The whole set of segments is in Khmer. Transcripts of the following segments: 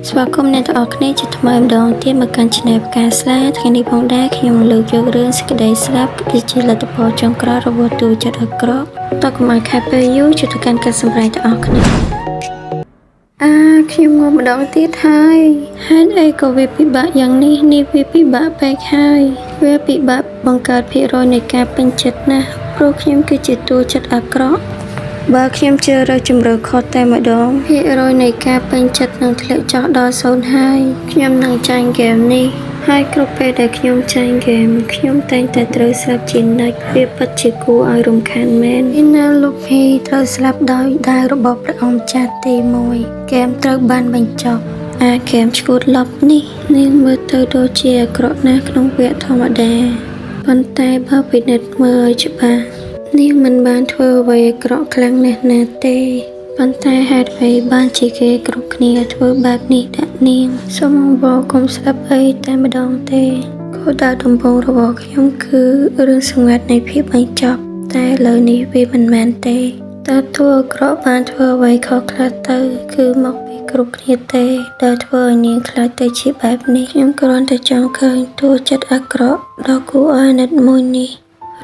ស្វាគមន៍អ្នកទាំងអស់គ្នាជាថ្មីម្ដងទៀតមកកាន់ Channel ផ្កាស្លាថ្ងៃនេះផងដែរខ្ញុំលើកយករឿងសេចក្តីស្លាប់គឺជាលទ្ធផលចុងក្រោយរបស់តួចិត្តអាក្រក់តើកុំឲ្យខាតពេលយូរជួយទៅកាន់ការសម្រេចទាំងអស់គ្នាអាខ្ញុំងំម្ដងទៀតហើយហេតុអីក៏វាពិបាកយ៉ាងនេះនេះវាពិបាកពេកហើយវាពិបាកបង្កើតភាគរយនៃការពេញចិត្តណាស់ព្រោះខ្ញុំគឺជាតួចិត្តអាក្រក់ បើខ្ញុំជ្រើសរើសជម្រើសខុសតែម្ដងភាគរយនៃការពេញចិត្តនឹងធ្លាក់ចុះដល់សូន្យហើយខ្ញុំនឹងចាញ់ហ្គេមនេះហើយគ្រប់ពេលដែលខ្ញុំចាញ់ហ្គេមខ្ញុំតែងតែត្រូវស្លាប់ជានិច្ចវាពិតជាគួរឲ្យរំខានមែនឯណាលោកភីត្រូវស្លាប់ដោយដាវរបស់ព្រះអង្គចាស់ទី1ហ្គេមត្រូវបានបញ្ចប់អាហ្គេមឈួតលប់នេះនាងមើលទៅដូចជាអាក្រក់ណាស់ក្នុងវគ្គធម្មតាប៉ុន្តែបើពិនិត្យមើលឲ្យច្បាស់ នាងមិនបានធ្វើអ្វីអាក្រក់ខ្លាំងណាស់ណាទេប៉ុន្តែហេតុអ្វីបានជាគេគ្រប់គ្នាធ្វើបែបនេះដាក់នាងសូមអង្វរកុំស្លាប់អីតែម្ដងទេគោលដៅដំបូងរបស់ខ្ញុំគឺរឿងសម្ងាត់នៃភាពបញ្ចប់តែឥឡូវនេះវាមិនមែនទេតើតួអាក្រក់បានធ្វើអ្វីខុសខ្លះទៅគឺមកពីគ្រប់គ្នាទេដែលធ្វើឲ្យនាងខ្លាចទៅជាបែបនេះខ្ញុំគ្រាន់តែចង់ឃើញតួចិត្តអាក្រក់ដ៏គួរឲ្យអាណិតមួយនេះ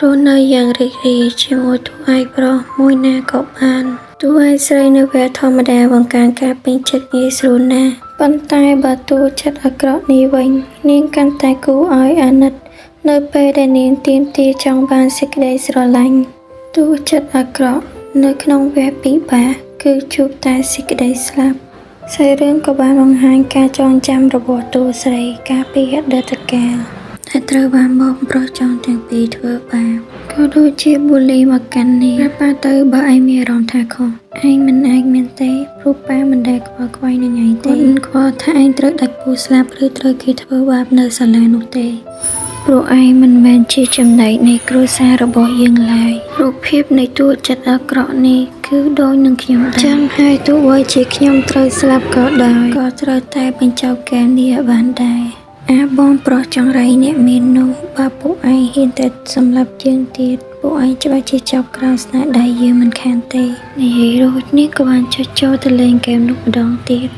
រស់នៅយ៉ាងរីករាយជាមួយតួឯកប្រុសមួយណាក៏បានតួឯកស្រីនៅវគ្គធម្មតាបង្កើនការពេញចិត្តងាយស្រួលណាស់ប៉ុន្តែបើតួចិត្តអាក្រក់នេះវិញនាងកាន់តែគួរឲ្យអាណិតនៅពេលដែលនាងទាមទារចង់បានសេចក្តីស្រឡាញ់តួចិត្តអាក្រក់នៅក្នុងវគ្គពិបាកគឺជួបតែសេចក្តីស្លាប់សាច់រឿងក៏បានបង្ហាញការចងចាំរបស់តួស្រីកាលពីអតីតកាល តែត្រូវបានបងប្រុសចង់ទាំងពីរធ្វើបាបក៏ដូចជាបូលីមកកាន់នេះប្រាប់ប៉ាទៅបើឯងមានអារម្មណ៍ថាខុសឯងមិនអាចមានទេព្រោះប៉ាមិនដែលខ្វល់ខ្វាយនឹងឯងទេគាត់មិនខ្វល់ថាឯងត្រូវដាច់ពោះស្លាប់ឬត្រូវគេធ្វើបាបនៅសាលានោះទេព្រោះឯងមិនមែនជាចំណែកនៃគ្រួសាររបស់យើងឡើយរូបភាពនៃតួចិត្តអាក្រក់នេះគឺដូចនឹងខ្ញុំដែរចឹងហើយទោះបីជាខ្ញុំត្រូវស្លាប់ក៏ដោយក៏ត្រូវតែបញ្ចប់ហ្គេមនេះឲ្យបានដែរ អាបងប្រុសចង្រៃអ្នកមាននោះបើពួកឯងហ៊ានតែសម្លាប់យើងទៀតពួកឯងច្បាស់ជាចប់ក្រោមស្នាដៃយើងមិនខានទេនិយាយរួចនេះក៏បានចុចចូលទៅលេងហ្គេមនោះម្ដងទៀត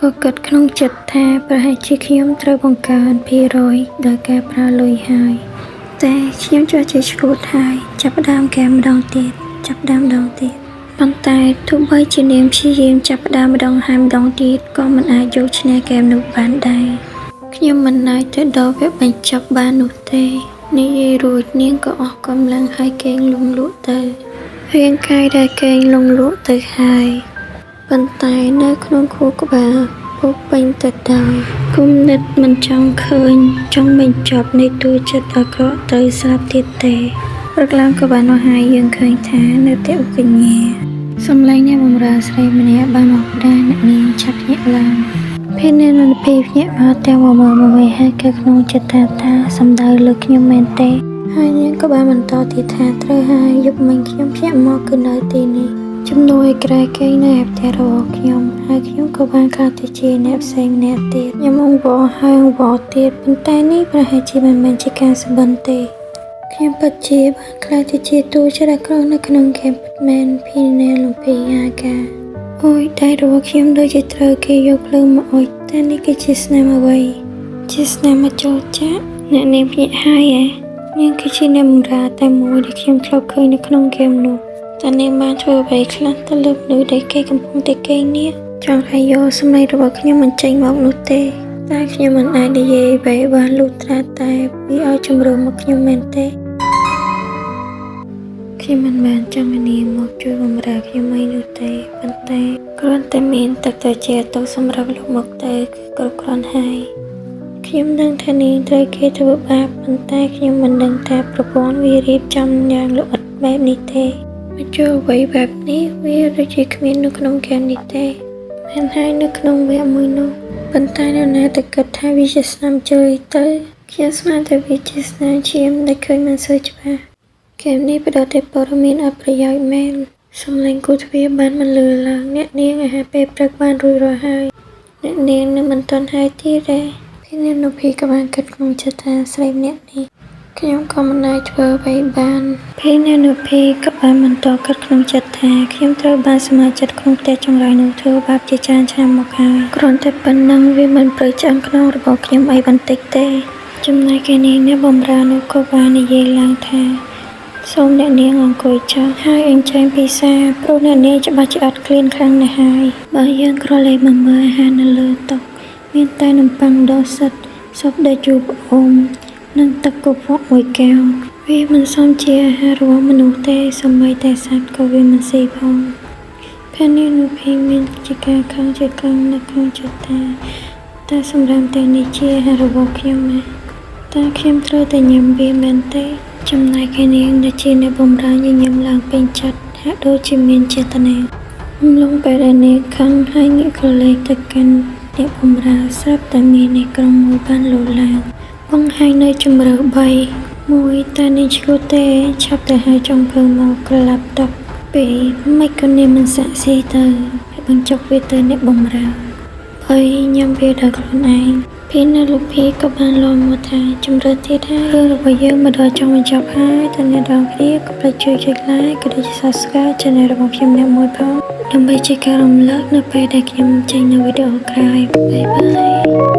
ក៏គិតក្នុងចិត្តថាប្រហែលជាខ្ញុំត្រូវបង្កើនភាគរយដោយការប្រើលុយហើយតែខ្ញុំច្បាស់ជាឆ្កួតហើយចាប់ផ្ដើមហ្គេមម្ដងទៀតចាប់ផ្ដើមម្ដងទៀតប៉ុន្តែទោះបីជានាងព្យាយាមចាប់ផ្ដើមម្ដងហើយម្ដងទៀតក៏មិនអាចយកឈ្នះហ្គេមនោះបានដែរ ខ្ញុំមិនអាចទៅដល់វគ្គបញ្ចប់បាននោះទេនិយាយរួចនាងក៏អស់កម្លាំងហើយគេងលង់លក់ទៅរាងកាយដែលគេងលង់លក់ទៅហើយប៉ុន្តែនៅក្នុងខួរក្បាលពោរពេញទៅដោយគំនិតមិនចង់ឃើញចង់បញ្ចប់នៃតួចិត្តអាក្រក់ត្រូវស្លាប់ទៀតទេព្រឹកឡើងក៏បានមកហើយយើងឃើញថានៅផ្ទះឧកញ្ញាសំឡេងអ្នកបម្រើស្រីម្នាក់បានមកដាអ្នកនាងឆាប់ភ្ញាក់ឡើង ភេទនាងនន្ទភីភ្ញាក់មកទាំងមមើមកវិញហើយគឺក្នុងចិត្តថាថាសំដៅលើខ្ញុំមែនទេហើយនាងក៏បានបន្តទៀតថាត្រូវហើយយប់មិញខ្ញុំភ្ញាក់មកគឺនៅទីនេះជំនួយក្រែកេងនៅឯផ្ទះរបស់ខ្ញុំហើយខ្ញុំក៏បានក្លាយទៅជាអ្នកផ្សេងម្នាក់ទៀតខ្ញុំអង្វរហើយអង្វរទៀតប៉ុន្តែនេះប្រហែលជាមិនមែនជាការសុបិនទេខ្ញុំពិតជាបានក្លាយទៅជាតួចិត្តអាក្រក់នៅក្នុងហ្គេមពិតមែនភីណាលំភីអាកាអូយដៃរបស់ខ្ញុំដូចជាត្រូវគេយកភ្លើងមកអុចតែនេះគឺជាស្នាមអ្វីជាស្នាមមកចូលចាក់អ្នកនាងភ្ញាក់ហើយឯនាងគឺជាអ្នកបម្រើតែមួយដែលខ្ញុំធ្លាប់ឃើញនៅក្នុងហ្គេមនោះតើនាងបានធ្វើអ្វីខ្លះទៅលើមនុស្សដែលគេកំពុងតែគេងនេះចង់ឲ្យយកសម្លេងរបស់ខ្ញុំមិនចេញមកនោះទេតែខ្ញុំមិនអាចនិយាយអ្វីបានលុះត្រាតែវាឲ្យជំរឿមកខ្ញុំមែនទេខ្ញុំមិនបានចង់ឲ្យនាងមកជួយបម្រើខ្ញុំអីនោះទេប៉ុន្តែគ្រាន់តែមានទឹកត្រជាក់ទុកសម្រាប់លោកមកទៅគឺគ្រប់គ្រាន់ហើយខ្ញុំដឹងថានាងត្រូវគេធ្វើបាបប៉ុន្តែខ្ញុំមិនដឹងថាប្រព័ន្ធវារៀបចំយ៉ាងល្អិតបែបនេះទេមកចូលអ្វីបែបនេះវាដូចជាគ្មាននៅក្នុងហ្គេមនេះទេមែនហើយនៅក្នុងវគ្គមួយនោះប៉ុន្តែនរណាទៅគិតថាវាជាស្នាមជ្រុយទៅខ្ញុំស្មានតែវាជាស្នាមឈាមដែលឃើញមិនសូវច្បាស់ហ្គេមនេះផ្ដល់តែព័ត៌មានអត់ប្រយោជន៍មែនសំឡេងគូទ្វារបានបន្លឺឡើងអ្នកនាងអាហារពេលព្រឹកបានរួចរាល់ហើយអ្នកនាងនៅមិនទាន់ហើយទៀតទេភីនានុភីក៏បានគិតក្នុងចិត្តថាស្រីម្នាក់នេះ ខ្ញុំក៏មិនអាចធ្វើអ្វីបានភីនេឡូភីក៏បានបន្តគិតក្នុងចិត្តថាខ្ញុំត្រូវបានសមាជិកក្នុងផ្ទះចង្រៃនោះធ្វើបាបជាច្រើនឆ្នាំមកហើយគ្រាន់តែប៉ុណ្ណឹងវាមិនព្រឺឆ្អឹងខ្នងរបស់ខ្ញុំអីបន្តិចទេចំណែកឯនាងអ្នកបម្រើនោះក៏បាននិយាយឡើងថាសូមអ្នកនាងអង្គុយចុះហើយអញ្ជើញពិសាព្រោះអ្នកនាងច្បាស់ជាអត់ឃ្លានខ្លាំងណាស់ហើយបើយើងក្រឡេកមកមើលអាហារនៅលើតុមានតែនំប៉័ងដុសសិតស៊ុបដែលជូរផ្អែមនិងទឹកកខ្វក់មួយកែវវាមិនសមជាអាហាររបស់មនុស្សទេសូម្បីតែសត្វក៏វាមិនស៊ីផងភនីនុភីមានជាការខឹងជាខ្លាំងនៅក្នុងចិត្តថាតើសម្រាមទាំងនេះជាអាហាររបស់ខ្ញុំណាតើខ្ញុំត្រូវតែញ៉ាំវាមែនទេចំណែកឯនាងដែលជាអ្នកបម្រើញញឹមឡើងពេញចិត្តហាក់ដូចជាមានចេតនាអំឡុងពេលដែលនាងខឹងហើយងាកក្រឡេកទៅកាន់អ្នកបម្រើស្រាប់តែមាននៃក្រុមមួយបានលោតឡើងបង្ហាញនៅជំរើស3មួយតើនាងឈ្លោះទេឆាប់ទៅហើយចុងភៅមកក្រឡាប់តុក2មិនក៏នាងមិនសាក់ស៊ីទៅហើយបញ្ចុកវាទៅអ្នកបម្រើ3ញ៉ាំវាដោយខ្លួនឯងភីណាលូភីក៏បានលន់មកថាជំរឿទៀតហើយរឿងរបស់យើងមកដល់ចុងបញ្ចប់ហើយតើអ្នកទាំងគ្នាកុំភ្លេចជួយចុច like ក៏ដូចជា Subscribe Channel របស់ខ្ញុំអ្នកមួយផងដើម្បីជាការរំលឹកនៅពេលដែលខ្ញុំចេញនៅវីដេអូក្រោយ bye bye.